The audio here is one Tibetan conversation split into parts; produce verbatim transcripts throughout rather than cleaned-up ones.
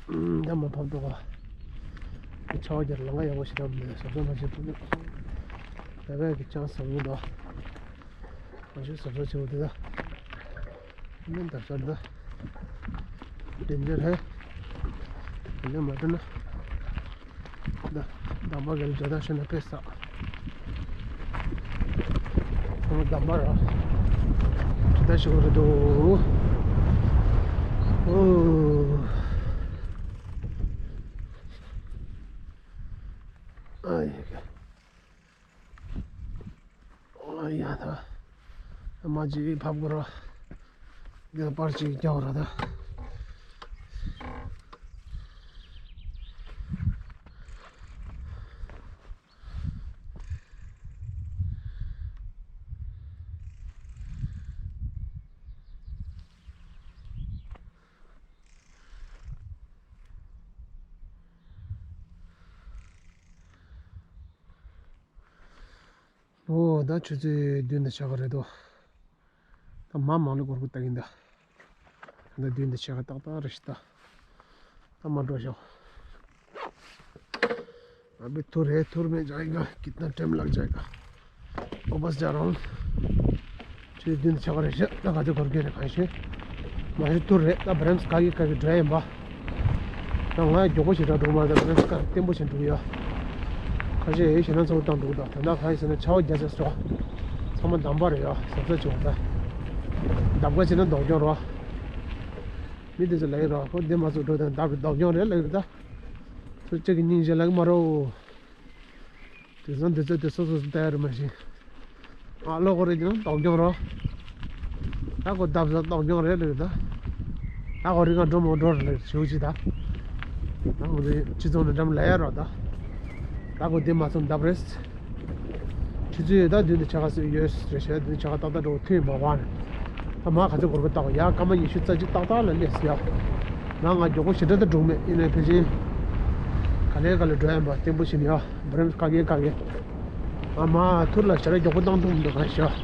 ད་མ་ཕབ་འགྲོ་ག་ཆར་པ་རྒྱག་ལམ་ཁ་ཡག་པོ་ཞིག་རག་མི་འདུག་བཟོ་བཟོ་མ་བྱེད་ཐུབ་འདུག་ད་བས་ཀྱི་ཅང་བཟང་མི་འདུག་མ་ཤོད་བཟོ་བཟོ་བྱེད་འོ་དེ་ད། ནི་ད་ཤར་ད། དེ་འདྲ་རེད། དེ་འདྲ་མ་འགྲོ་ན། ད། འདམ་པ་གལ་ཇ་ད་ཤོད་ན་དཔེ་ས། ཚང་མ་འདམ་པ་ར། ཇ་ད་ཤོད་རེད་དོ། ཨོ། ཨ་ཡེ། ཨ་ཡ་ད། མ་ཅིག་ཕབ་དགོས་ར། འདི་པར་ཅིག་རྒྱག་ར་ད། ཨོ་ད་ཆུ་ཚོད་བདུན་དང་ཕྱེད་ཀ་རེད་དོ། ད་མ་མང་ལ་སྒོར་སྒོར་ལྟ་གིན་ད། ད་བདུན་དང་ཕྱེད་ཀ་ཏག་ཏག་རེད་ཤི་ད། ད་མ་འགྲོ་ཤོག་ཨ་བི་ཐུར་རེད་ཐུར་མེད་जाएगा कितना टाइम लग जाएगा वापस जा रहा हूँ ཆུ་བདུན་དང་ཕྱེད་ཀ་རེད་ཤི་ད་ག་ཚོད་འགོར་གི་རེད་གང་ཤེས། མ་ཤི་ཐུར་རེད་ད་བྲེམས་ག་གི་ག་གི་འགྲོ་ཡིན་པ། ད་ང་མགྱོགས་པོ་ཞིག་རག་འགྲོ་མ་རེད་ད་བྲེམས་ག་བརྟན་པོ་ཞིག་འགྲོ་གི་ཡོད། ཁ་ཤས་ཡེ་ཞེ་ན་ཚོར་བཏང་འདུག་ད་ད་ལྟ་ག་ཡིན་ཟེར་ན་ཆར་པ་རྒྱག་ཚར་སོང་། ཚང་མ་འདམ་པ་རེད་ཡ་གཟབ་གཟབ་བྱེད་འོ་ད། འདམ་ག་བྱས་ན་སྡུག་གྱོང་རོ། མི་དེ་ཚོ་ལབ་ཡིན་རོ་ཁོ་འདི་མ་ཚུགས་འགྲོ་དང་འདམ་གི་སྡུག་གྱོང་རེད་ལབ་ཡིན་ད། ཚུར་གཅིག་གི་སྙིང་རྗེ་ལབ་གི་མ་རོ། དེང་སང་འདི་ཚོ་དེ་སོ་སོ་སོ་ལྟ་ཡ་རེད་མ་གཞི། ཨ་ལོ་གོ་རེ་ཀྱང་སྡུག་གྱོང་རོ། ད་གོ་བརྡབ་ས་སྡུག་གྱོང་རེད་ལབ་ད། ད་གོ་རི་ང་འགྲོ་མོ་འགྲོ་རེད་ལབ་ཞུ་ཅི་ད། ད་གོ་རི་སྤྱི་ཚོགས་ནས་འགྲམ་ལ་ཡ་རོ་ད། ད་གོ་དེ་མ་སོང་བརྡབ་རེད། ཆུ་ཚོད་ད་བདུན་དང་ཕྱེད་ཀ་ཙམ་ཡོད་རེད་ཤག་བདུན་ཕྱེད་ཀ་ཏག་ཏག་འགྲོ་ཐུབ་ཡིན་པ་བ་ནས། ད་མ་ག་ཚོད་འགོར་པ་ལྟ་བ་ཡ་སྐར་མ་ཉི་ཤུ་རྩ་གཅིག་ཏག་ཏག་ལ་སླེབས་ཡ། ང་ང་མགྱོགས་པོ་ཞེ་དྲག་ཏུ་འགྲོ་མེད་ཡིན་ནའི་ཕལ་ཆེར། ག་ལེ་ག་ལེ་འགྲོ་ཡིན་པ་བརྟན་པོ་ཞིག་ཡ་བྲེམས་ག་གེ་ག་གེ། ང་མ་ཐུར་ལ་ཞེ་དྲག་མགྱོགས་པོ་བཏང་ཐུབ་མི་འདུག་གང་ཤེས།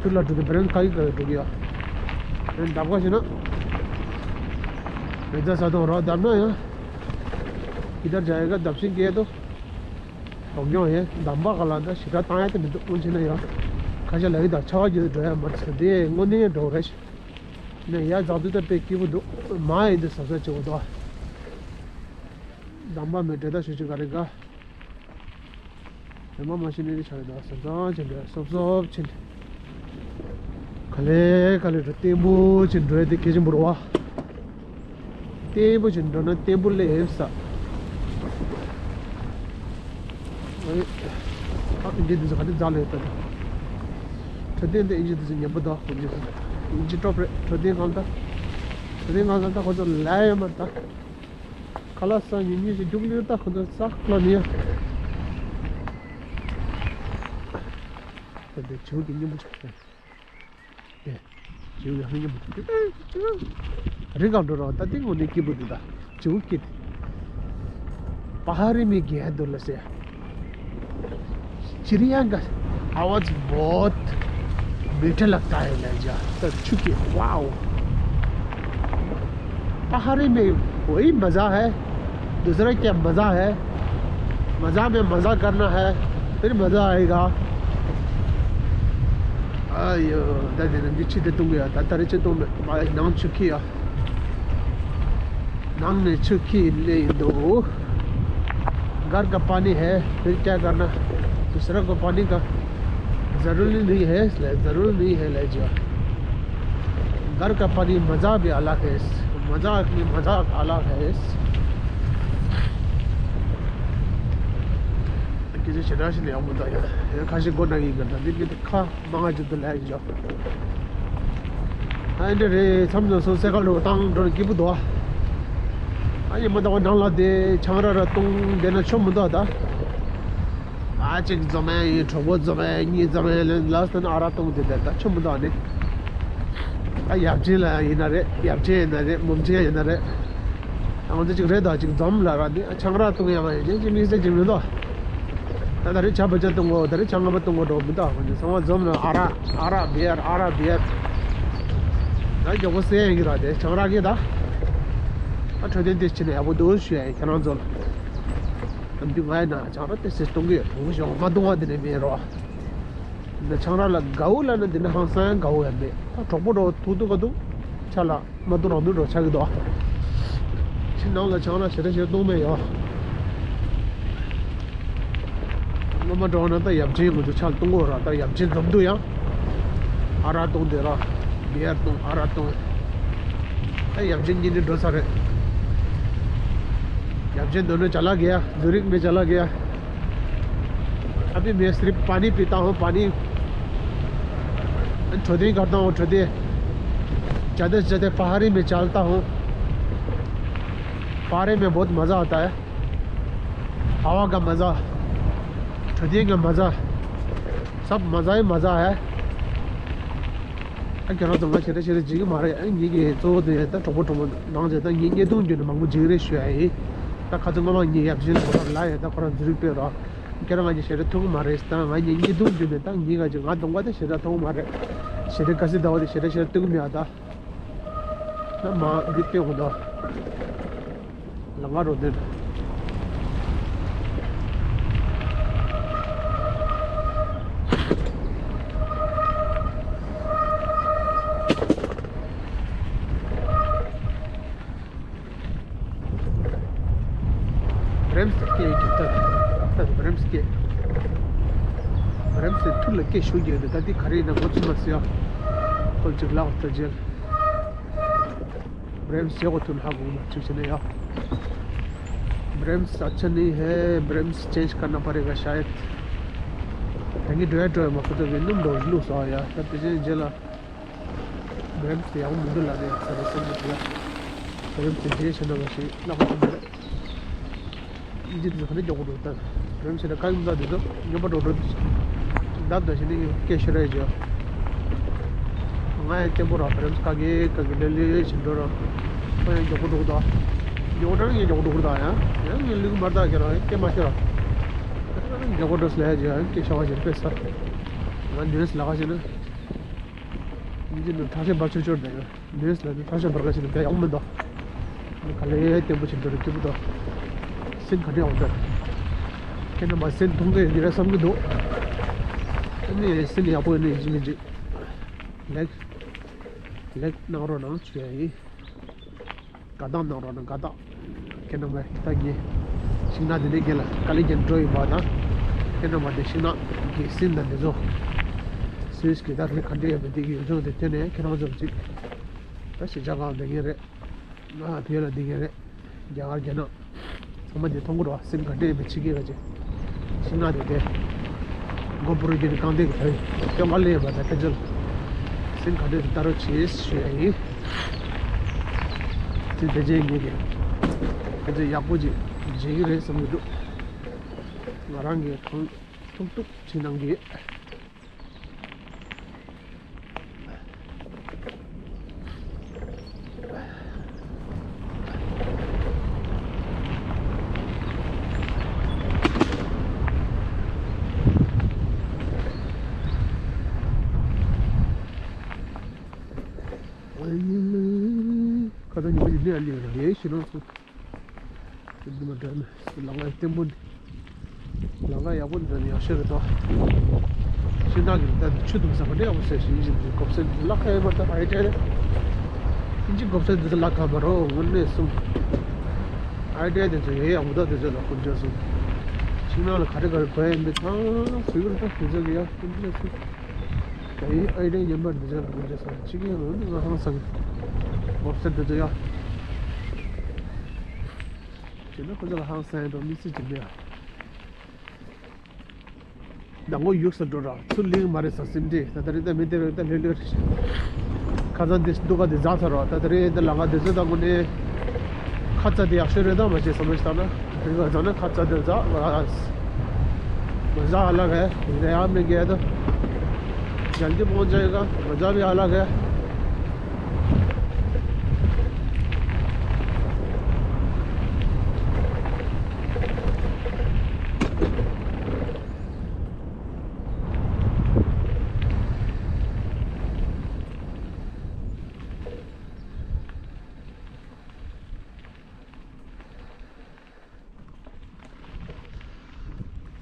ཐུར་ལ་འགྲོ་དུས་བྲེམས་ག་གེ་ག་གེ་འགྲོ་གི་ཡ། བྲེམས་འདབ་ཁ་ཞིག་ན། མི་ཚ་ས་དང་རོ་བརྡབ་ན་ཡང་། ཀི་ཏར་བྱ་ཡི་ག་བརྡབ་ཤིང་སྐད་དོ། སྡུག་གྱོང་ཡིན་འདམ་པ་ག་ལ་འདྲ་ཞེ་དྲག་བཏང་ཡ་དེ་མི་འདུག་དབུང་ཆེ་ན་ཡང་། ཁ་ཤས་ལ་ཡི་དང་ཆར་པ་རྒྱུག་འགྲོ་ཡ་མ་རེད་དེ་དངོས་གནས་འགྲོ་རེད། ནས་ཡ་འཛག་དུས་ད་དཔེ་སྐྱིད་པོ་འདུག་མ་ཡིན་དུས་གཟབ་གཟབ་བྱེད་དགོས་འདུག་འདམ་པ་མི་འདྲེ་ད་ཞུ་ཅི་ག་རེ་ག་རེ་མ་མ་ཤི་ནི་རེ་ཆ་རེ་ད་གཟབ་གཟབ་བྱེད་འདྲ་གཟབ་གཟབ་བྱེད་འདྲ། ག་ལེ་ག་ལེ་འགྲོ་བརྟན་པོ་ཅིག་འགྲོ་ཡ་དེ་གལ་ཆེན་པོ་རེད་བ། བརྟན་པོ་ཅིག་འགྲོ་ན་བརྟན་པོ་སླེབས་ས། ཨ་ཨིན་ཇི་འདི་ཚོ་ག་དེ་འཛག་ལས་ཡོད་པ་དང་། འཕྲོད་བསྟེན་དེ་ཨིན་ཇི་འདི་ཚོ་ཉན་པོ་དང་ཁོ་འདི་ཚོ་ཨིན་ཇི་སྟོབས་རེད་འཕྲོད་བསྟེན་གང་ལྟར། འཕྲོད་བསྟེན་གང་ལྟར་ད་ཁོ་ཚོ་ལས་ཡོད་མ་རེད་ད། ཁ་ལག་ཟ་ཉིན་ཉིན་ཞིག་རྒྱུགས་ལུས་ད་ཁོ་ཚོ་ས་ཁ་ལ་ནི་ཡ། ད་དེ་བྱིའུ་གི་སྙིང་པོ་ཆགས་སོང་། དེ། བྱིའུ་གི་སྙིང་པོ་ཆགས། རི་ག་འགྲོ་རོགས་ད་དེ་ངོ་ནས་སྐྱིད་པོ་འདུག་ད། བྱིའུ་སྐྱིད། पहाड़ी में गया दो लसे चिड़िया का आवाज बहुत मीठा लगता है ले जा तो छुके वाओ पहाड़ी में वही मजा है दूसरा क्या मजा है मजा में मजा करना है फिर मजा आएगा आयो दादी ने बिच्छी दे दूंगा दादा रे चेतों में माय नाम छुकी या नाम ने छुकी ले दो घर का पानी है फिर क्या करना दूसरा को पानी का जरूरी नहीं है जरूरी नहीं है ले जा घर का पानी मजा भी अलग है मजा की मजा अलग है किसी शराब से नहीं आऊंगा यार खासी गोना की करता दिन के खा མང་ང་ཅིག་ཏུ་ལས་ཀྱི་ཞོག་ཨ་འདྲ་རེད་མཚམས་ནང་སོང་སེ་ཀ་ལོ་བཏང་འགྲོ་ན་སྐྱིད་པོ་འདུག་ཨ་ཡི་མ་འདང་བ་ནང་ལ་དེ་ཆང་ར་ར་བཏུང་བསྡད་ན་ཆོ་མི་འདུག་ད་ཨ་གཅིག་འཛོམས་ཡ་ཡིན་གྲོགས་པོ་འཛོམས་ཡ་གཉིས་འཛོམས་ཡ་ལན་ལ་སྟན་ཨ་ར་བཏུང་བསྡད་ད་ད་ཆོ་མི་འདུག་ཨ་ནི་ཨ་ཡབ་ཆེན་ལ་ཡིན་ན་རེད་ཡབ་ཆེན་ཡིན་ན་རེད་མོམ་ཆེན་ཡིན་ན་རེད་ཨ་འདི་གཅིག་རེད་ད་གཅིག་འཛོམས་ལ་ར་འདི་ཨ་ཆང་ར་བཏུང་ཡ་མ་ཡིན་ཅིག་མི་ཟེར་གྱི་མི་འདུག་ད་ད་རེས་ཆ་བ་ཆ་གཏོང་གོ་ད་རེས་ཆ་ང་བ་གཏོང་གོ་འགྲོ་མི་འདུག་ཁོ་ཚོ་ཚང་མ་འཛོམས་ན་ཨ་ར་ཨ་ར་བེར་ཨ་ར་བེར། ད་མགྱོགས་པོ་སེ་ཡིན་གྱི་ར་དེ་ཆང་རག་གི་ད། ཨ་འཕྲོད་བསྟེན་དེ་བྱས་ནས་ཡག་པོ་འདུག་ཞུ་ཡ་ཡིན་ཁྱེད་རང་ཚོ་ལ། ནམ་རྒྱུན་ང་ཡི་ན་ཆང་རག་དེ་སེ་གཏོང་གི་ཡོད། དུང་ཞོག་མ་གཏོང་བ་དེ་ནས་མེད་རོ། འདི་ཆང་རག་ལ་དགའ་བོ་ལ་ན་འདི་ན་ཧང་སང་དགའ་བོ་ཡང་མེད། ད་གྲོགས་པོ་རོ་ཐུག་ཐུག་ག་འདུག་ཆ་ལ། མ་འདུག་རང་འདུག་འགྲོ་ཆགས་ཀྱི་འདུག་ཕྱི་ནང་ལ་ཆང་རག་ཞེ་དྲག་ཞེ་གཏོང་མེད་ཡོ། སློབ་མ་འགྲོ་བ་ན་ད་ཡབ་ཆེན་ངོ་ཚོ་ཆང་གཏོང་དགོས་ར། ད་ཡབ་ཆེན་འཛོམས་འདུག་ཡང་ཨ་རག་གཏོང་དེ་ར། བི་ཡར་གཏོང་ཨ་རག་གཏོང་། ད་ཡབ་ཆེན་གཉིས་ནི་འགྲོ་ས་རེད། ཡབ་ཆེན་འདོན་ནོ་ཅ་ལག་གི་ཡ་ཛུ་རིག་མེ་ཅ་ལག་གི་ཡ། अभी मैं सिर्फ पानी पीता हूँ, पानी। ठोदी करता हूँ, ठोदी। ज़्यादा से ज़्यादा पहाड़ी में चलता हूँ। पहाड़ी में बहुत मज़ा आता है। हवा का मज़ा, ठोदी का मज़ा, सब मज़ा ही मज़ा है। ཨ་ཁྱེད་རང་ཚོ་ང་ཞེ་དྲག་ཞེ་དྲག་བྱེད་ཀྱི་མ་རེད། ཨ་ངེད་ཀྱི་གཙོ་བོ་དེ་ད་གྲོགས་པོ་གྲོགས་མོ་ནང་བྱས་ད་ངེད་བརྙན་ཐུང་བརྒྱུད་ནས་མང་པོ་བྱེད་ཀྱི་རེད་ཞུ་ཡ་ཡིན། ད་ཁ་ཚོ་སྔོན་མ་ངེད་ཡབ་ཆེན་ལ་ཁོ་རང་ལ་ཡ་ད་ཁོ་རང་ཛུ་རིག་སྤེལ་རོགས། ཁྱེད་རང་ང་གཉིས་ཞེ་དྲག་ཐུག་གི་མ་རེད། ད་ང་གཉིས་གཉིས་ཐུག་རྒྱུ་ནས་ད་ངེད་ང་གཅིག་ང་གདོང་པ་ད་ཞེ་དྲག་ཐུག་གི་མ་རེད། ཞེ་དྲག་དགའ་སི་ཟླ་བ་དེ་ཞེ་དྲག་ཞེ་དྲག་ཐུག་གི་མེད་ཨ་ད། ད་མ་འདི་སྟོན་དགོས་ད། ལ་ང་རོ་འདི། བྲེམས་སུ་སྐད་རྒྱག་ཐབས། ད་བྲེམས་སུ་སྐད། བྲེམས་སུ་ཐུར་ལ་སྐད་ཤུགས་རྒྱག་འདུག་ད་འདི་ག་རེ་ཡིན་ན་ངོ་ཚུགས་མ་སོང་ཡ། ཁོ་ཅིག་ལག་ཏུ་བརྗེད། ब्रेम्स ཡག་པོ་ཐུག་ཧ་གོ་མ་ཐུག་ཕྱིན་ན་ཡ། ब्रेम्स अच्छा नहीं है, ब्रेम्स चेंज करना पड़ेगा शायद. ད་ངས་འགྲོ་ཡ་འགྲོ་ཡ་མ་ཁོ་ཚོ་གི་སྣུམ་འདྲ་བོ་ཞིག་བླུགས་སོང་ཡ། ད་དེ་ཚོའི་རྗེས་ལ། བྲེམས་དེ་ཡག་པོ་མི་འདུག་ལབ་ནས་ས་རེ་སེམས་ཀྱི་དེ་ལ། བྲེམས་དེ་རྗེས་ཤེས་ན་མ་ཤེས་ལབ་པ་ཙམ་རེད། ཨིན་ཇི་དེ་ཚོ་ག་ནས་མགྱོགས་པོ་འགྲོ་ད། བྲེམས་ཟེར་ན་ཁ་ཡིན་ད་དེ་ཚོ་ཉོན་པ་འགྲོ་འགྲོ་དེ། འདབ་ད་ཞིག་ནི་སྐད་ཤོད་ར་ཡི་བྱོས། ང་ཡང་སྐྱེན་པོ་ར་བྲེམས་ཁ་གི་ཁ་གི་ལེ་ལེ་ཞིག་འགྲོ་ར། ཁོ་ཡང་མགྱོགས་པོ་འགྲོ་གི་ད། མགྱོགས་པོ་འགྲོ་ཡང་མགྱོགས་པོ་འགྲོ་གི་ད་ཡང་། ཡང་ངས་ལུག་མར་ད་ཁྱེད་རང་སྐད་མ་ཤོད་ར། མགྱོགས་པོ་འགྲོ་སི་ལ་ཡ་བྱོས་ཡང་སྐད་ཤོད་བ་ཞིག་དཔེ་ས། ང་ནུས་ལ་ཁ་ཞིག་ན། ཡིན་གྱི་འདུག་ཐག་ཆོད་འབར་ཆོག་ཆོག་འདྲ་ཡོད། ནུས་ལ་ནི་ཐག་ཆོད་འབར་ག་ཞིག་ན་དཔེ་ཡག་མི་འདུག་ནི་ག་ལེ་བརྟན་པོ་ཞིག་འདུག་རེད་སྐྱིད་པོ་འདུག་སེམས་ག་འདྲ་ཡོང་འདུག་ཁྱེད་རྣམ་པ་སེམས་མཐོང་གི་ཡོད་ཀྱི་རེད་བསམ་གྱི་འདུག་ཨ་ནི་སེམས་ཡག་པོ་ཡོད་ནི་ཡིན་གཅིག་མིན་གཅིག་ལེགས། ལེགས་གནང་རོགས་གནང་ཞུ་ཡ་ཡིན། དགའ་རྟགས་གནང་རོགས་གནང་། དགའ་རྟགས། ཁྱེད་རྣམ་པས་ད་ངས་ཤིང་ནགས་འདི་ནས་རྒན་ལ་དཀའ་ལས་རྒྱག་འགྲོ་ཡིན་པ་དང་། ཁྱེད་རྣམ་པ་འདི་ཤིང་ནགས་ཀྱི་སྲིན་དང་འདི་ཚོ་སུས་ཀྱི་ད་རེས་ག་འདྲ་ཡོད་པ་འདི་གི་ཡུལ་ལྗོངས་དེ་ཐོན་ནས་ཁྱེད་རང་ཚོ་གཅིག་ད་གཞིས་ཆགས་གང་བསྡད་མཁན་རེད། ང་བོད་ལ་བསྡད་མཁན་རེད། རྒྱ་གར་རྒྱ་ནག་ཚང་མ་འདི་མཐོང་གི་རེད་བ། སྲིན་ག་འདྲ་ཡོད་པའི་ཕྱི་རྒྱལ་ག་ཅིག་ཤིང་ནགས་དེ་དེ། མགོ་བོར་གྱི་ནི་རྐང་སྟེགས་ཀྱི་བོད་སྟོན་ཁ་ལེན་པ་དང་ཕན་ཚུན། སྲིན་ག་འདྲ་དེ་ལྟ་རོགས་བྱེད་ཞུ་ཡ་ཡིན། སྲིན་དེ་རྗེས་ངེད་ཀྱི་ཕན་ཚུན་ཡག་པོ་ཅིག་བྱེད་ཀྱི་རེད་བསམ་གྱི་འདུག་ང་རང་གི་གང་ཐུབ་ཐུབ་བྱེད་གནང་གི། ཁ་སང་ཉི་མ་ཉི་མ་ལ་ལས་ར་ཡེ་ཤི་ནང་སོང་། ཅི་འདི་མ་འདྲ་ནི་ལམ་ཁ་བརྟན་པོ་འདི། ལམ་ཁ་ཡག་པོ་འདི་ནི་ཡག་ཤོས་རེད་དོ། ཤིང་ནགས་ཀྱི་ད་ཆུ་དུམ་ས་ག་འདྲ་ཡག་པོ་ཟེར་ཞིག་ཡིན་ཞིག་འདི་གོབ་སེ་འདི་ལ་ཁ་ཡེ་མ་ད་ཨའི་ཏྲེ་རེད། ཨིན་ཇི་གོབ་སེ་འདི་ལ་ཁ་མ་རོ་དངོས་གནས་སུ་ཨའི་ཏྲེ་དེ་ཚོ་ཡེ་ཡག་པོ་ད་དེ་ཚོ་ལ་ཁོ་འཇོག་སོང་། ཤིང་ནགས་ལ་ག་རེ་ག་རེ་གོ་ཡ་མི་ཚང་སུ་གི་རེད་ད་དེ་ཚོ་གི་ཡག་དངོས་གནས་སུ། ད་ཡིན་ཨའི་ཏྲེ་ཉན་པར་འདི་ཚོ་ལ་ཁོ་འཇོག་སོང་ཅི་གི་ཡང་ང་ཧང་སང་། གོབ་སེ་འདི་ཚོ་ཡག་ཅེ་ན་ཁོ་ཚོ་ལ་ཧང་སང་དང་མི་སྲིད་ཀྱི་མེད། ཟླ་ངོ་ཡུག་ས་འགྲོ་ར་ཚུར་ལིང་མ་རེད་ས་སེམས་ཁྲལ་ད་ད་རེད་ད་མི་དེ་རེད་ད་ལྷོད་ལྷོད་རེད། ཁ་སང་དེ་སྡུག་ག་དེ་འཛག་ཚར་ར་ད་ད་རེད་ད་ལང་ག་དེ་ཚོ་ད་དངོས་གནས་ཁ་ཚ་དེ་ཡག་ཤོས་རེད་ད་མ་བྱེད་བསམ་བློ་ཞིག་བཏང་ན་རེད་ག་ཚ་ན་ཁ་ཚ་དེ་འཛག་ལ་མ་འཛག་ཨ་ལ་ག་རེད་ཡ་མི་གས་ད་རྒྱལ་འདི་པོང་ཅ་ཡི་ག་མ་འཛག་མི་ཨ་ལ་ག་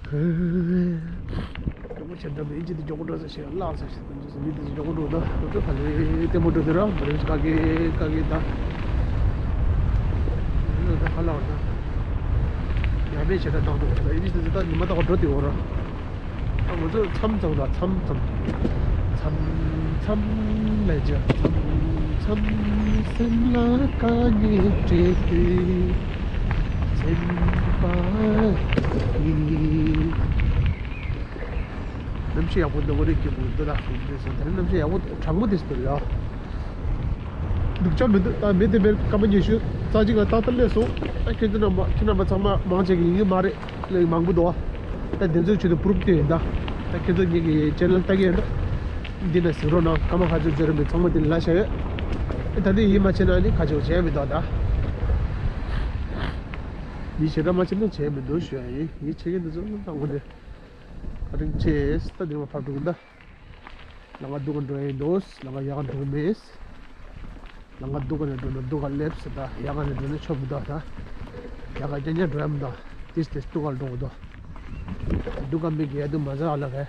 སྐྱོ་པོ་བྱེད་འདྲ་མེད་ཅི་དེ་མགྱོགས་པོ་འགྲོ་ས་ཞེས་ལགས་ས་ཞེས་དང་རྗེས་སུ་མི་དེ་མགྱོགས་པོ་འགྲོ་ད་འགྲོ་ག་ལེ་ལྟད་མོ་འགྲོ་དེ་ར་མ་རེད་ག་གེ་ག་གེ་ད་ད་ཧ་ལགས་ད་ཡ་མེད་བྱེད་ད་བཏང་འགྲོ་ད་ཨེ་ཅི་དེ་ད་ཉི་མ་ད་ག་འགྲོ་དེ་འོ་ར། ང་ཚོ་མཚམས་མཚམས་ལ་མཚམས་མཚམས། མཚམས་མཚམས་ལ་ཡ་མཚམས་མཚམས་སེམས་ལ་དཀའ་ངལ་འཕྲད་དུས་སེམས་པ་ཡིས། གནམ་གཤིས་ཡག་པོ་འདུག་གོ་རེ་སྐྱིད་པོ་འདུག་ད་ཁོང་ཚོས་སོང་དེ་རིང་གནམ་གཤིས་ཡག་པོ་གྲང་མོ་དེ་སུ་འདུག་ཡ། སྡུག་ཅག་མི་འདུག་ད་མི་དེ་མེད་སྐར་མ་ཉི་ཤུ་རྩ་གཅིག་ལ་ཏག་ཏག་སླེབས་སོང་། ད་ཁྱེད་ཚོ་རྣམ་པ་ཁྱེད་རྣམ་པ་ཚང་མ་མང་ཆེ་གི་ཡིན་གྱི་མ་རེད། ལས་མང་པོ་འདུག་བ། ད་དེ་ཚོའི་ཆེད་དུ་པུ་རུབ་སྟེར་ཡིན་ད། ད་ཁྱེད་ཚོ་ངེད་ཀྱི་ཅེ་ནལ་ལྟ་གི་ཡོད་ན། འདི་ན་གཟིགས་རོགས་གནང་། སྐར་མ་ཁ་ཚོད་ཅེ་རེ་མི་ཚང་མ་དེ་ལ་བྱ་ཡོད། ད་དེ་ཡིད་མ་ཆེས་ན་ནི་ཁ་ཆེ་བྱས་མི་འདུག་ད། ཡིད་ཆེས་ད་མ་ཆེས་ན་བྱས་མི་འདུག་ཞུ་ཡ་ཡིན། ཡིད་ཆེས་ཀྱི་འདི་ཚོ་ལ་དང་པོ་འདི། བཀའ་དྲིན་ཆེ། ད་འདི་མ་ཕར་འགྲོ་གི་ཡིན་ད། ལམ་ཁ་སྡུག་ག་འགྲོ་ཡིན་འདུག་ལམ་ཁ་ཡག་ག་འགྲོ་མེད། ལམ་ཁ་སྡུག་ག་ནས་འགྲོ་ན་སྡུག་ག་སླེབས་ཟེར་ད། ཡག་ག་ནས་འགྲོ་ན་ཆོག་མི་འདུག་ད། ཡག་ག་རྐྱང་རྐྱང་འགྲོ་ཡ་མི་འདུག་དེས་དེས་སྡུག་ག་འགྲོ་གི་འདུག་སྡུག་ག་མི་དགེ་ཡ་དུ་མ་ཟ་ཨ་ལ་གས།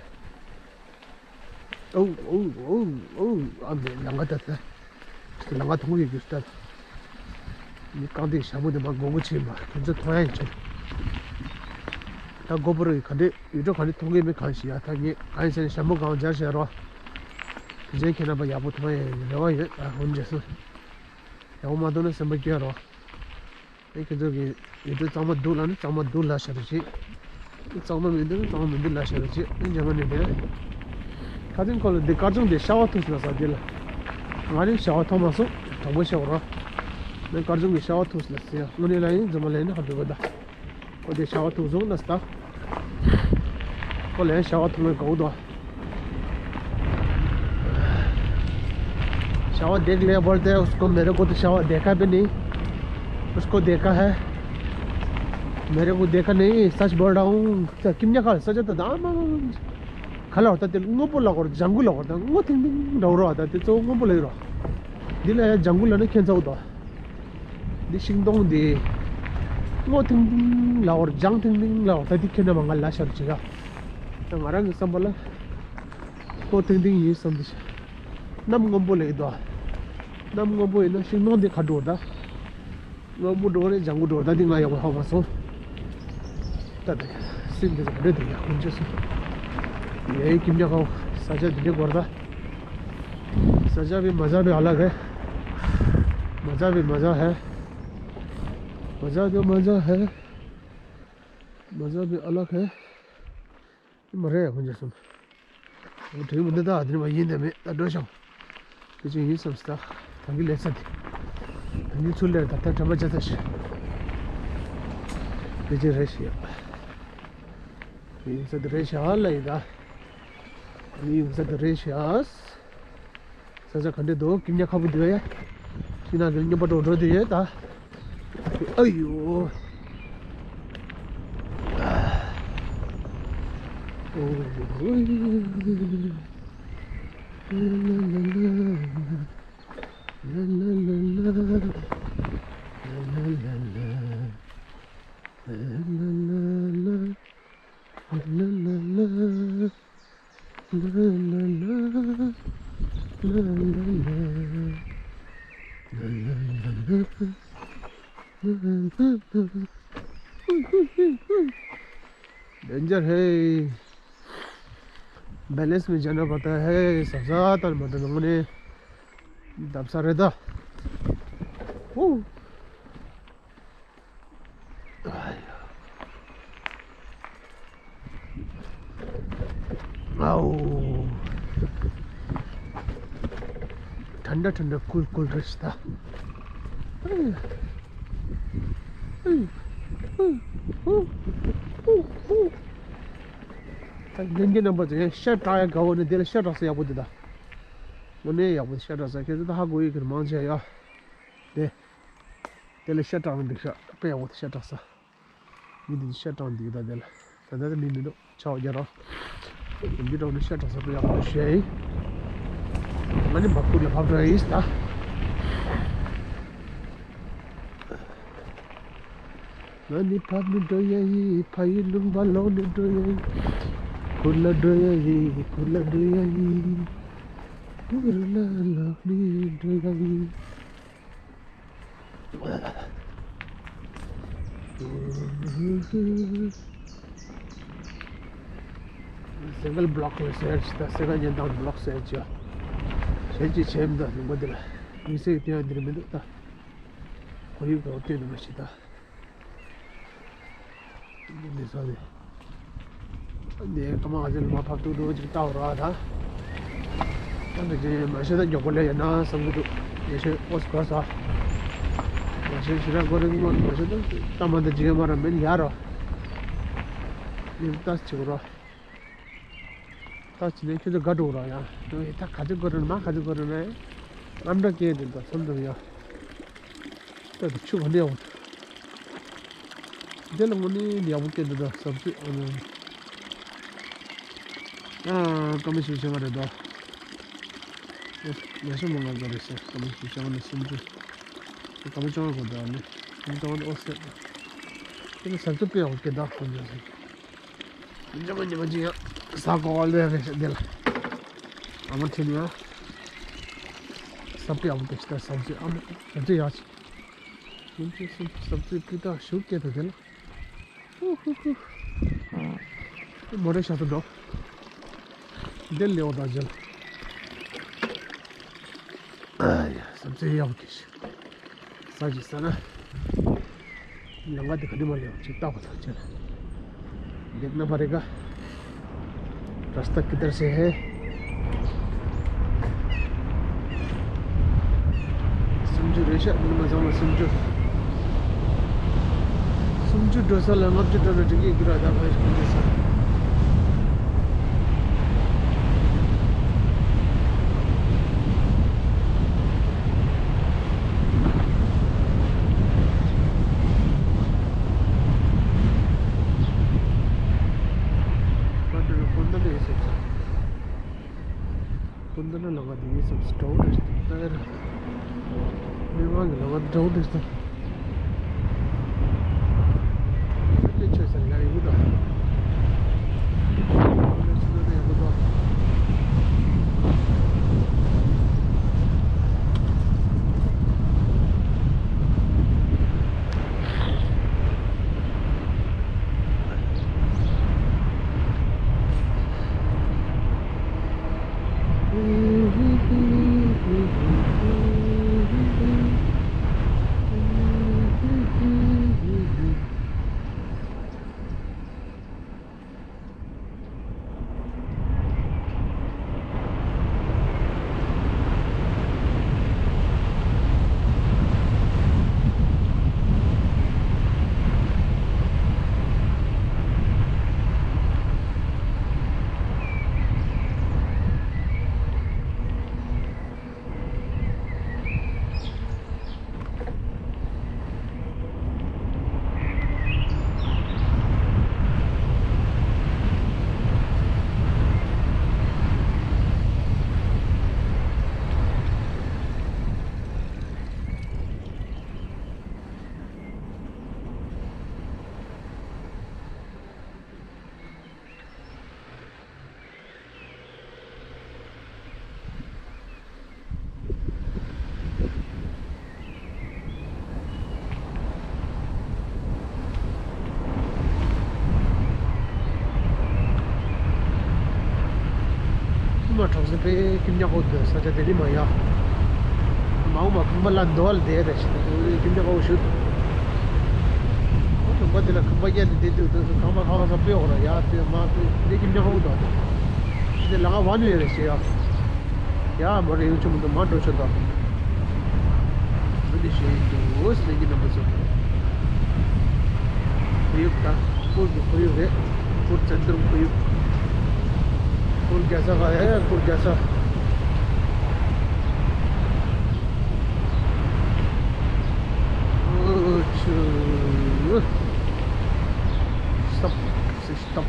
ཨོ་ཨོ་ཨོ་ཨོ། ཨ་མའི་ལམ་ཁ་ད་ད། ལམ་ཁ་མཐོང་གི་རྒྱུ་ད། མི་རྐང་སྟེགས་ཞྭ་མོ་དེ་མ་དགོས་མཁོ་ཆེ་མ་ཁྱོད་ཚོ་མཐོང་ཡ་ཡིན་ཆོག་ད་སྒོ་པོ་རུ་ག་འདྲས་ཡུལ་གྲུ་ག་འདྲས་མཐོང་གི་མེད་གང་ཞིག་ཡ། ད་ངས་གང་ཡིན་ཟེར་ན་ཞྭ་མོ་གང་སྦྱར་བྱས་རོགས། དེ་ཚོ་ཁྱེད་རྣམ་པ་ཡག་པོ་མཐོང་ཡ་ཡིན་རེ་བ་ཡོད། ཨ་ཧོན་རྗེས་སུ་ཡག་པོ་མ་མཐོང་ན་སེམས་པ་སྐྱོ་རོགས། ཨེ་ཁྱེད་ཚོ་གི་ཡུལ་གྲུ་གཙང་མ་འདུག་ལབ་ན་གཙང་མ་འདུག་ལབ་བྱ་རོགས་བྱེད། གཙང་མ་མི་འདུག་ན་གཙང་མ་མི་འདུག་ལབ་བྱ་རོགས་བྱེད། ཨེ་རྒྱ་མ་ནས་དེ། ཁ་སང་ཁོ་ལ་འདི་སྐར་ཆུང་དེ་ཤ་བ་ཐུག་སོང་ལ་ས་དེ་ལ། ང་ནི་ཤ་བ་ཐོག་མ་སོང་དྲང་པོ་བཤད་རོགས། ནི་སྐར་ཆུང་གི་ཤ་བ་ཐུག་སོང་ལ་ཟེར་ཡ་དངོས་གནས་ལ་ཡིན་རྫུན་མ་ལ་ཡིན་ཧ་འདོད་པ་ད། ཁོ་དེ་ཤ་བ་ཐུག་སོང་ལ་ས་ད། ཁོ་ལ་ཡང་ཤ་བ་ཐུག་མེད་གོ་དོ། शावा देख लिया बोलते हैं उसको, मेरे को तो शावा देखा भी नहीं, उसको देखा है, मेरे को देखा नहीं, सच बोल रहा हूँ। ཀིམ་ཉ་ཁ་ས་ཅ་ད་ད་མ་ཁ་ལ་བར་ད་དེ་སྔོན་པོ་ལ་བར་ལྗང་གུ་ལ་བར་ད་སྔོ་ཐིང་ཐིང་འདྲ་བོ་རོ། ད་དེ་གཙོ་བོ་སྔོན་པོ་ལ་ཡོད་རོ། འདི་ལ་ཡང་ལྗང་གུ་ལ་ནི་ཁྱེད་ཚ་བོ་དོ། འདི་ཤིང་སྡོང་འདི་སྔོ་ཐིང་ཐིང་ལ་བར་ལྗང་ཐིང་ཐིང་ལ་བར་ད་འདི་ཁྱེད་ན་མ་ང་ལ་ཤར་ཅི་ཡ། ད་ང་རང་གི་བསམ་པ་ལ། སྔོ་ཐིང་ཐིང་ཡིན་བསམ་དུས། གནམ་སྔོན་པོ་ལེགས་དོ། གནམ་སྔོན་པོ་ཡིན་ན་ཤིང་སྡོང་འདི་ཁ་འགྲོ་ད། སྔོན་པོ་འགྲོ་རེད་ལྗང་གུ་འགྲོ་ད་འདི་ང་ཡག་པོ་ཧ་མ་སོང་། ད་ད་སྲིད་འདི་ཚོ་ག་འདྲ་འདུག་ཡ་ཁོང་ཆོས་སུ། ཡའི་ཀིམ་ཉ་ཁའོ་ས་ཆ་འདི་འདྲའི་སྐོར་ད། ས་ཆ་བི་མ་ས་བི་ཨ་ལ་ག་མ་ས་བི་མ་ས་ཧ། མ་ས་བི་མ་ས་ཧ། མ་ས་བི་ཨ་ལ་ག་མ་རེད་ཡ་ཁོང་ཆོས་སུ། འོ་དེ་མི་འདི་ད་དེ་མ་ཡིན་དེ་མེད་ད་འགྲོ་ཤོག་དེ་ཅི་ཡིན་བསམ་སྟེ། ད་གིན་ལས་ས་དེ། ད་གིན་ཚུར་ལས་ད་ལྟ་དྲན་པ་བྱ་ས་ཞིག་དེ་ཅི་རེད་ཤི་ཡ། ཡིན་ས་དེ་རེད་ཤ་ལ་ཡིན་ད། ཡིན་ས་དེ་རེད་ཤ། ས་ཆ་ག་འདྲ་འདུག་ཀིམ་ཉ་ཁ་པོ་འདུག་ཡ། ཤིང་ནགས་ཀྱི་སྨྱོན་པ་འགྲོ་འགྲོ་འདུག་ཡ་ད། ཨ་ཡོ། डेंजर है। बैलेंस में जाना पड़ता है। सबसे ज़्यादा मदद होने दबसा रहता। ओ। आओ। ठंडा ठंडा कूल कूल रास्ता। ད་ལྷན་རྒྱས་རྣམ་པ་ཚོ་ཡང་ཤ་བཀྲག་ཡ་དགའ་བོ་ནི་དེ་ལ་ཤ་བཀྲག་ས་ཡག་པོ་འདི་ད། དངོས་གནས་ཡག་པོ་ཤ་བཀྲག་ས་ཁྱེད་ཚོ་ད་ཧ་གོ་ཡི་གི་མང་ཆེ་ཡ། དེ། དེ་ལ་ཤ་བཀྲག་ནི་འདུག་ཤ་དཔེ་ཡག་པོ་དེ་ཤ་བཀྲག་ས། མི་འདི་ཤ་བཀྲག་འདུག་ད་དེ་ལ། ད་ལྟ་མི་མི་འདུག་ཆ་བ་རྒྱ་རོ། འདི་བཀྲག་ནི་ཤ་བཀྲག་ས་དཔེ་ཡག་པོ་ཤ་ཡིན། ང་ནི་བ་ཁུག་ལ་བབས་འགྲོ་ཡིན་ད། ང་ནི་ཕ་མི་འགྲོ་ཡ་ཡིན། ཕ་ཡུལ་ལུང་པ་ལོག་ནས་འགྲོ་ཡ་ཡིན། ཁུ་ལ་འགྲོ་ཡ་ཡིན། ཁུ་ལ་འགྲོ་ཡ་ཡིན། ཁུ་རུ་ལ་ལོག་ནས་འགྲོ་ཡ་ཡིན། སིང་གལ་བྷི་ལོག་ལ་ཟེར་ཅིག་ད་སིང་གལ་ཉེན་དང་བྷི་ལོག་ཟེར་ཅིག་ཡོད། གཞན་གྱིས་བྱས་མི་འདུག་ལུང་པ་འདི་ལ་དམིགས་བསལ་གྱི་སྟོན་ཡ་འདི་རུ་མི་འདུག་ད་ཁོར་ཡུག་དང་སྟོན་ནི་མ་ཤེས་ད། འདི་ནས་ས་ནས། འདི་ཀ་མ་ང་ཚོ་ལ་མ་ཕབ་ཏུ་འགྲོ་ཅིག་ལྟ་བ་ར་ད། ད་འདི་ཅི་མ་ཤེས་ད་མགྱོགས་པོ་ལས་ཡོད་ན་བསམ་གི་འདུག་ཡེ་ཤེས་ཨོ་སི་གོ་ས། མ་ཤེས་ཤི་ར་གོ་རིང་མ་མ་ཤེས་ད་ལྟ་མ་འདི་ཅི་ཡོད་མ་ར་མིན་ཡ་རོ། འདི་ལྟ་ཅིག་རོ། ད་ཅི་ནས་ཁྱོད་ཚོ་དགའ་འགྲོ་ར་ཡ། ད་ག་ཚོད་གོ་ར་མ་ག་ཚོད་གོ་ར་ན་ཡ། ཨམ་འདྲ་སྐད་འདི་ད་མཚམས་མཚམས་ཡ། ད་དེ་ཆུ་ག་འདྲ་ཡོང་། འདི་ལ་དངོས་གནས་ཡག་པོ་སྐད་འདུག་ད་ཟབ་ཆུ་ཨ་ནི། ཨ་ཀ་མ་ཞིག་བྱེད་མ་རེད་ད། ཡ་ཤ་མ་ང་ག་རེད་ཟེར་ཀ་མ་ཞིག་བྱེད་མ་ནི་སུམ་ཅུ། ཀ་མ་ཅང་གོ་ད་ནི། སུམ་ཅུ་ཨོ་སེ། དེ་ནི་ཟབ་ཆུ་དཔེ་ཡག་པོ་སྐད་ད་ཁོ་འདྲ་ཟེར། འཇམ་ཉི་མ་ཅིག་ཡང་ཟ་གོ་བ་ལོས་རེད་ཤག་འདི་ལ། ཨ་མ་ཁྲིད་ནས་ཡང་ཟབ་ཏུ་ཡག་པོ་དེ་ཤི་ད་ཟབ་ཟོས་ཨ་མ་ཟབ་ཟོས་ཡག་ཅིག་སུམ་ཅུ་སུམ་ཅུ་ཟབ་ཟོས་སྤུས་དག་ཞུ་སྐད་དུ་དེ་ལ། ཧུ་ཧུ་ཧུ། མོ་རེ་ཤ་ཏུ་འགྲོ། འདི་ལེའོ་ད་ཇལ། ཨ་ཡ་ཟབ་ཟོས་ཡག་པོ་དེ་ཤི། ས་ཅིག་ས་ན། ལམ་ཁ་དེ་ག་དུས་མ་ལེགས་ཅིག་བལྟ་བ་དང་བཅས། འདེགས་ན་བ་རེ་ག་ར་སྟ་ཀི་དར་སེ་ཧེ། སུམ་ཅུ་རེད་ཤག་ནི་མ་ཚང་མ་སུམ་ཅུ། སུམ་ཅུ་འགྲོ་ས་ལ་ལྔ་བཅུ་འགྲོ་ན་འགྲིག་གི་ར་ད་ག་ཞིག་འགྲོ་ས། ཨ་མ་གྲོང་གསེབ་པའི་ཀིམ་ཉག་ཧོ་དུ་ས་ཆ་དེ་ནི་མ་ཡ། མ་འོ་མ་ཁང་པ་ལ་འདོ་བ་ལ་བསྡད་རེད་ཞེས་ཀིམ་ཉག་ཧོ་ཞུ། ཁང་པ་དེ་ལ་ཁང་པ་བརྒྱབ་ནས་བསྡད་དུས་དུས་སུ་ཁང་པ་ཁ་ཁ་ས་དཔེ་འོ་ར་ཡ་དཔེ་མ་དཔེ་དེ་ཀིམ་ཉག་ཧོ་འདུག་དེ་ལ་ང་བ་ནི་ཡོད་རེད་ཞེས་ཡ། ཡ་མོ་རེ་ཡོང་ཆུ་མི་འདུག་མ་འགྲོ་ཆོག་དང་། སུ་འདི་ཞེས་འདུག་ཟེར་གྱི་རྣམ་པ་ཚོ། ཁོར་ཡུག་དང་སྐོར་གྱི་ཁོར་ཡུག་རེད། སྐོར་བཙན་དུར་ཁོར་ཡུག་སྐོར་རྒྱ་ས་ག་ཡ་སྐོར་རྒྱ་ས། ཨོ་ཆུ། སྟོབ་སི་སྟོབ།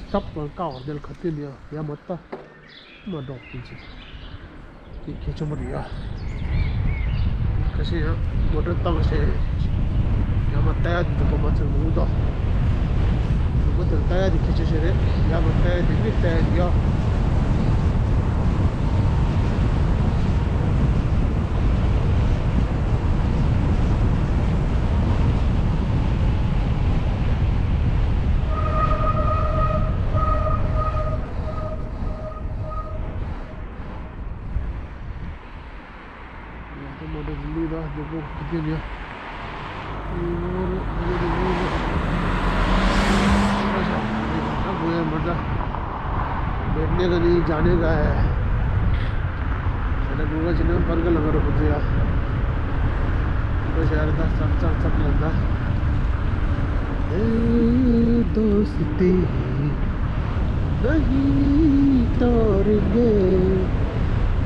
སྟོབ་ལ་ཀ་བ་དེ་ལ་ཁ་ཏོན་ཡ་ཡ་མ་ལྟ། མ་འགྲོ་དེ་ཅི། དེ་གལ་ཆེན་པོ་རེད་ཡ། ཁ་ཤས་ཡང་མོ་ཊ་བཏང་བྱས། ཡང་ ཡ་མ་ལྟ་ཡ་དེ་འདུག་གོ་མ་ཚོད་མི་འདུག་ལུང་པ་དེར་ལྟ་ཡ་དེ་ཁྱད་ཆོས་ཤིག་རེད། ཡ་མ་ལྟ་ཡ་དེ་མི་ལྟ་ཡ་དེ་ཡ། ཡ་ད་མོ་ཊ་ལུས་ད་རྒྱལ་པོ་ཁུ་ཏི་ནས། ཡིན་ནོ་རེད། ཁུ་ཏི་ནས་ལུས་ད། ད་གོ་ཡ་མ་ད། बैठने का नहीं, जाने का है। मैंने गूगल जिन्हें पर का लगा रखो थे यार। बस यार, दा सब सब सब लगा। ए दोस्ती नहीं तोड़ेंगे,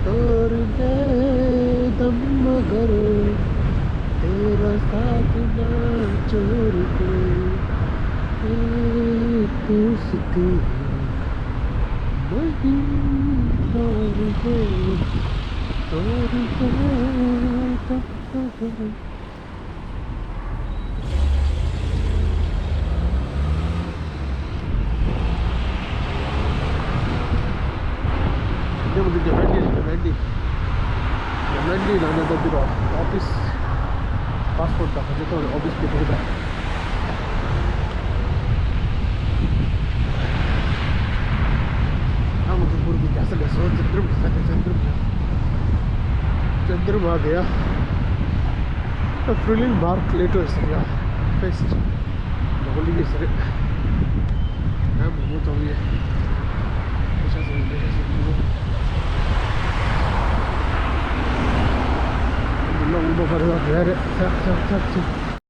तोड़ेंगे दम मगर तेरा साथ ना छोड़ के। ए दोस्ती नहीं तोड़ेंगे, तोड़ेंगे दम मगर। འདི་མོ་འདི་གི་མན་ཌི་རེད། མན་ཌི། མན་ཌི་ལ་ན་ད་འདི་རོ། ཨོ་ཕིས། པཱ་སི་པོར་ཊི་དང་ཁ་ཆེ་ཐོག་ནས་ཨོ་ཕིས་དེ་འདུག་ད། ཨ་ང་ཚོ་འབུར་གི་རྒྱ་ས་ལས་སོ་ཙི་ཏྲིམ་ས་ཏེ་ཙི་ཏྲིམ། ཙི་ཏྲིམ་མ་དེ་ཡ། ཨ་ཕི་རི་ལིང་མར་ཁི་ལེ་ཊར་ཟེར་ཡ། ཕེ་སི་ཊི། ལོ་ལི་གི་ཟེར། ཡ་མོ་མོ་ཙོང་ཡེ། ཁོ་ཤ་ཟེར་ཡ་ལེ་ཤ་ཟེར་མོ། འདི་ལོ་འུ་འབོ་བར་ལ་རེ་རེ་ཚག་ཚག་ཚག་ཚག